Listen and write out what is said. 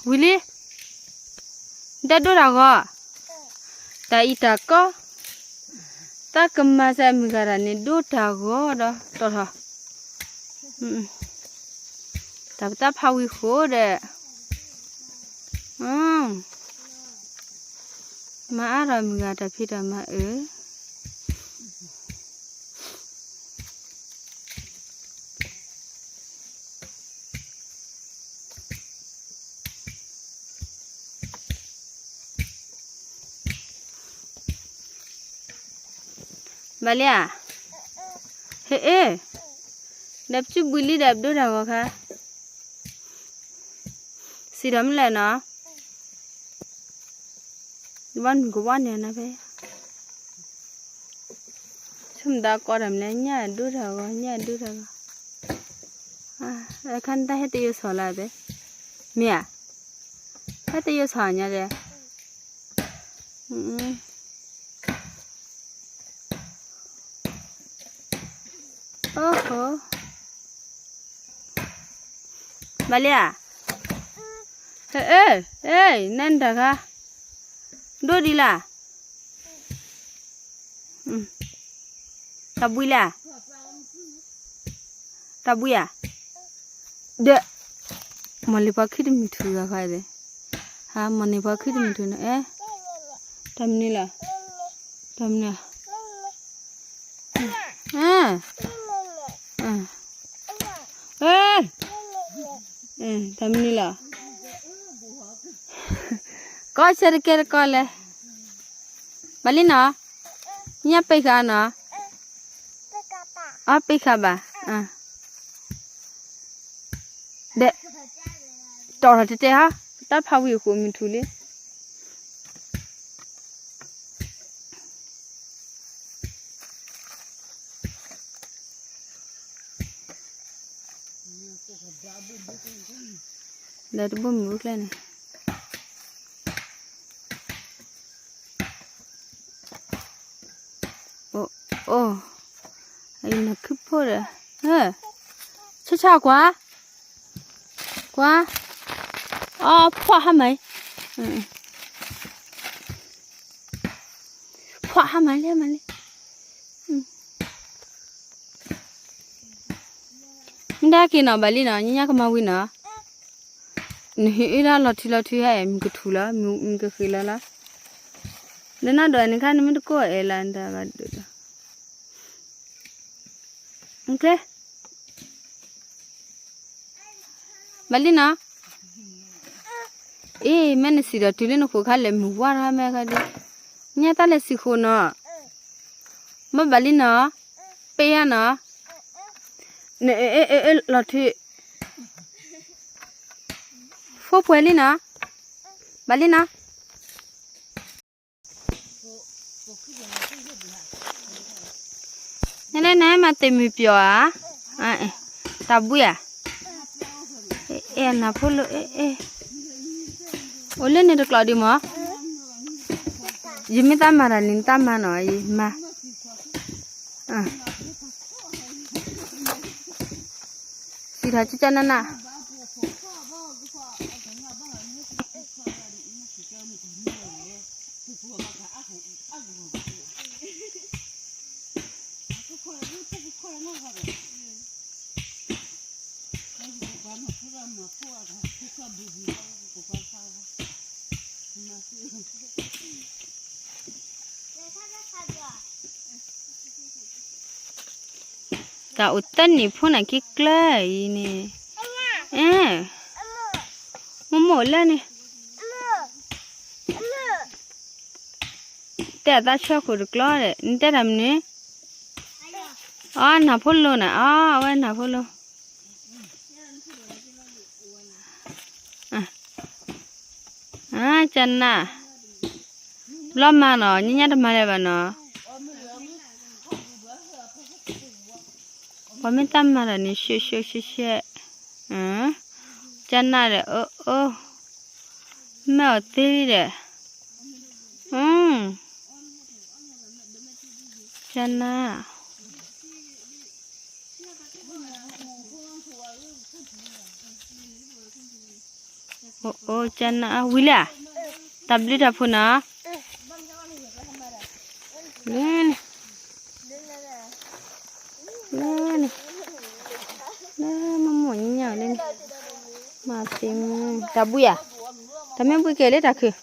ဝံၤလံ, တၢ်ဒိၣ်တၢ်ဂီၤ, တၢ်အံၤတၢ်ကီ, တၢ်ကမၤစၢ်မုၢ်ဂၤတၢ်န့ၣ် ဒိၣ်တၢ်ဂီၤဒီး တီၢ်ထီၣ်, တၢ်ပတၢ်ဖးဝံၤဃိဒီး, မၤအါထီၣ်မုၢ်ဂၤတၢ်ဖံးတၢ်မၤအၢ ဘၣ်လံဧါ, ဟ့ၣ်အ့ၣ်, ဒီးပစုဘှံးလံဒီးပဒိၣ်တၢ်ဂီၤခါ, စံးထီၣ်မ့ၢ်လဲၣ်နီၤ, ဘၣ်နုာ်ကဝါန့ၣ်နဖဲ ဆိမိၣ်သးကိးတၢ်မနုၤလဲၣ် ညၣ်ဒိၣ်တၢ်ဂီၤ ညၣ်ဒိၣ်တၢ်ဂီၤ, အခါနတၢ်ဟဲတယိၤဆီၣ်လၢတဲ, မ့ၢ်ဧါ, ဟဲတယိၤဆီၣ်ညါတဲ, အိၣ်ဟိ ဘၣ်လံဧါ, ဟဲအ့ၣ်, နတၢ်ခါ, ဒိၣ်ဒံးလၢ်, တၢ်ဘှံးလၢ်, တၢ်ဘှံးဧါ, ဒီး, မီၢ်လံၤပှၤခံတမုၢ်ထူၣ်ဂၤခါ, ဟါ မီၢ်န့ၢ်ပှၤခံတမုၢ်ထူၣ်န့ၣ်, အဲ, တၢ်မနုၤလၢ်, တၢ်မနုၤလၢ် တၢ်မနုၤလၢ်, ကိးဆၢတကဲတကိးလဲၣ်, ဘၣ်လံနီၤ, ညၣ်ပ့ၢ်ဃာ်နီၤ, အပ့ၢ်ဃာ်ဘၣ်, ဒီး, တီၢ်ထီၣ်တဲတဲဟါ, တၢ်ဖးဝံၤအဃိမုၢ်ထူၣ်လံ ဒီးတဘိၣ်မုၢ်ကျဲန့ၣ်, အိၣ်, အိၣ်, အံၤနခုဖိဒီး, ဆၢဆၢကွၢ်, ကွၢ်, အီ ဖှၣ်ဟါမးအံၤ, ဖှၣ်ဟါမးလံ ဟါမးလံ မ့ၢ်ဒၣ်က့ၤနီၤ ဘၣ်လံနီၤ ညါညါကမၤဝံၤနီၤ, နဟ့ၣ်အုၣ်ဒၣ်လီၤထံလီၤထံဟဲ မ့ၢ်ကထူၣ်လီၤ မ့ၢ်ကဃ့ၢ်လီၤလီၤ, နနၢ်ဒိးန့ၣ်ခါ နမ့ၢ်တကိးအဲၣ်လၢနတၢ်ဘၣ်ဒိၣ်ဒီး ဘၣ်လံနီၤ, အ့ မ့ၢ်နစံးဒီးတုၤလၢနဃိခါလဲၣ် မုၢ်ဝါထီၣ်မ့ၢ်ခါဒုး, ညါတၢ်လဲၤစံၣ်ဃိနီၤ, မ့ၢ်ဘၣ်လံနီၤ, ပ့ၢ်ယါနီၤ, နအ့ၣ်အ့ၣ်အ့ၣ်အ့ၣ်လီၤထံ, ဖိပှဲၤလံနီၤ, ဘၣ်လံနီၤ နလဲၤနမၤတမံၤပျီၤဧါ, တၢ်ဘှံးဧါ, အဲၣ်နၤဖိလိၤ အဲၣ်, အိၣ်လၢန့ၣ်တကျိးဒံးမး, ယမ့ၢ်တၢ်မၤတၢ်န့ၣ် နတၢ်မၤနီၤ ယမၤ, စံးထီၣ်ကကနန တၢ်အိၣ်တနံၣ်ဖိန့ၣ်ခံကျၢၤအံၤန့ၣ်, မိၢ်မိၢ်လၢန့ၣ်, တဲအသးဆၢခိၣ်တကျီဒီး နတဲတၢ်မနုၤ, အီ နၢ်ဖိလိၤနၤ အီ အဝဲနၢ်ဖိလိၤ ကနၣ်, ဘျီမၤနီၤ ညါညါတမၤလၢၤဘၣ်နီၤ, ပှၤမ့ၢ်တၢ်မၤတၢ်န့ၣ် ရှဲရှဲရှဲရှဲ, ကနၣ်ဒီး အၢ အၢ, မ့ၢ်အီၤသ့ဒီး, ကနၣ်. အိၣ်ကနၣ်ဝံၤလံဧါ, တၢ်ဘျုးတၢ်ဖှိၣ်နီၤ, လၢန့ၣ်, လၢန့ၣ်, လၢမ့ၢ်မိၢ်ညီညီလၢန့ၣ်, မၤသ့မ့ၢ် တၢ်ဘှံးဧါ, တၢ်မ့ၢ်ဘှံးကဲလၢတၢ်ခုၣ်